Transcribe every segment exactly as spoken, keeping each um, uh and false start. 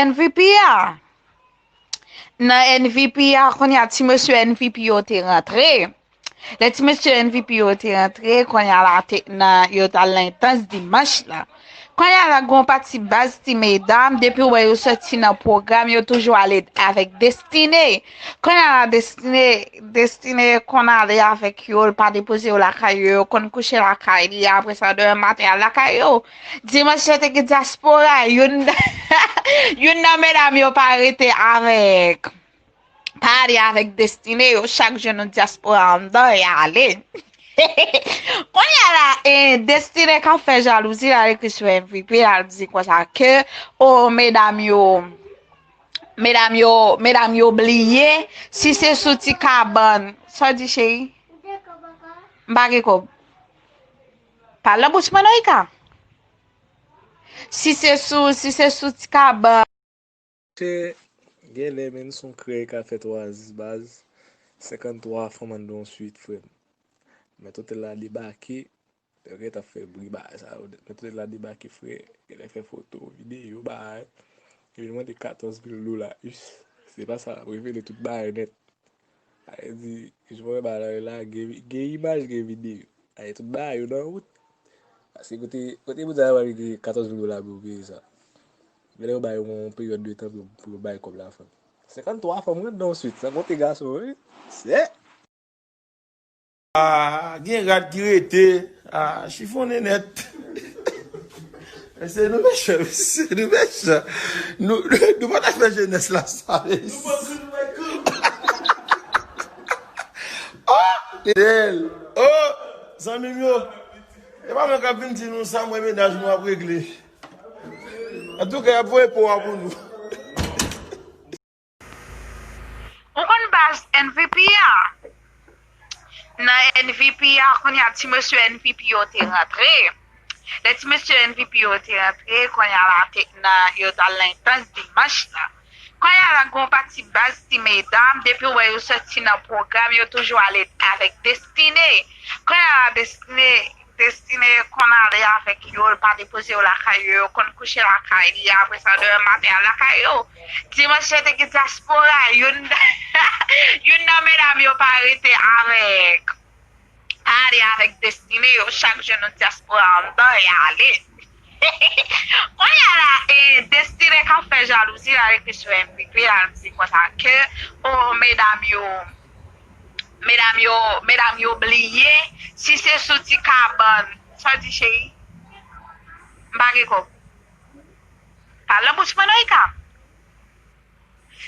N V P a. Nan N V P a, kounye a, ti mesye N V P yo te rantre. Lè ti mesye N V P yo te rantre, kounye a la, te, nan, yo t al nan entans dimanch la. Kounye a la, gon pati baz ti medam, depi w wè yo soti nan pwogram, yo toujou ale avèk Destine. Kounye a la, Destine, Destine konn ale avèk yo, l pa depoze yo lakay yo, yo konn kouche lakay li, apre sa, demen maten, al lakay yo. Dimanch yo te gen dyaspora, youn, youn nan medam yo pa rete avèk, pa ale avèk Destine, yo chak jwenn yon dyaspora anndan, y ale. Kounye a la, eh, Destine k ap fè jalouzi, l al ekri sou M V P, l al di konsa ke, o, medam yo, medam yo, medam yo bliye, si se sou ti kabann, sa w di, cheri? M pa gen kòb. Pale nan bouch mwen non, Ika. Si se sou, si se sou ti kabann. Chè, genlè menm se yon krèy k ap fè twa zis baz. Senkanntwa fanm anndan yon swit, frè m. Mèt otèl la debake. Yo gentan fè bri bagay sa yo nèt. Mèt otèl la debake, frè. Genlè fè foto, videyo, bagay. Epi l mande katòz mil dola. Us, se pa sa, revele tout bagay nèt. Sa vle di, jis mwen ba la, la, gen, gen imaj, gen videyo. Ay, tout bagay yo nan wout. Paske kote, kote moun sa yo pral gen katòz mil dola pou yo peye sa. Men lè yo ba yo yon peryòd de tan pou yo, pou yo bay kòb la fanm. Senkanntwa fanm rann nan yon swit, san konte gason, wi. Se. Ah, gen rad ki rete. Ah, chifonnen nèt. Mesye, nou mechan, mesye, nou mechan. Nou, nou pa ta fè jenès la sa, mesye. Oh, Fidel. Oh, zanmi m yo. E pa mwen k ap vin di nou sa, mwen mennaj nou ap regle. Antouka, y ap voye po a pou nou. Ou konn baz N V P a? Nan N V P a, kounye a, ti mesye N V P yo te rantre. Lè ti mesye N V P yo te rantre, kounye a la, te, nan, yo t al nan entans dimanch la. Kounye a la, gon pati baz ti medam, depi w wè yo soti nan pwogram, yo toujou ale avèk Destine. Kounye a la, Destine, Destine konn ale avèk yo, l pa depoze yo lakay yo, yo konn kouche lakay li, apre sa, demen maten, al lakay yo. Dimanch yo te gen dyaspora, youn, youn nan medam yo pa rete avèk, pa ale avèk Destine, yo chak jwenn yon dyaspora anndan, y ale. Kounye a la, eh, Destine k ap fè jalouzi, l al ekri sou M V P, l al di konsa ke, o, medam yo, medam yo, medam yo bliye, si se sou ti kabann, sa w di, cheri? M pa gen kòb. Pale nan bouch mwen non, Ika.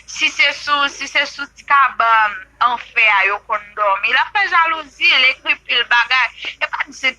Si se sou, si se sou ti kabann anfè a yo konn dòmi, l ap fè jalouzi, l ekri pil bagay. E pa di se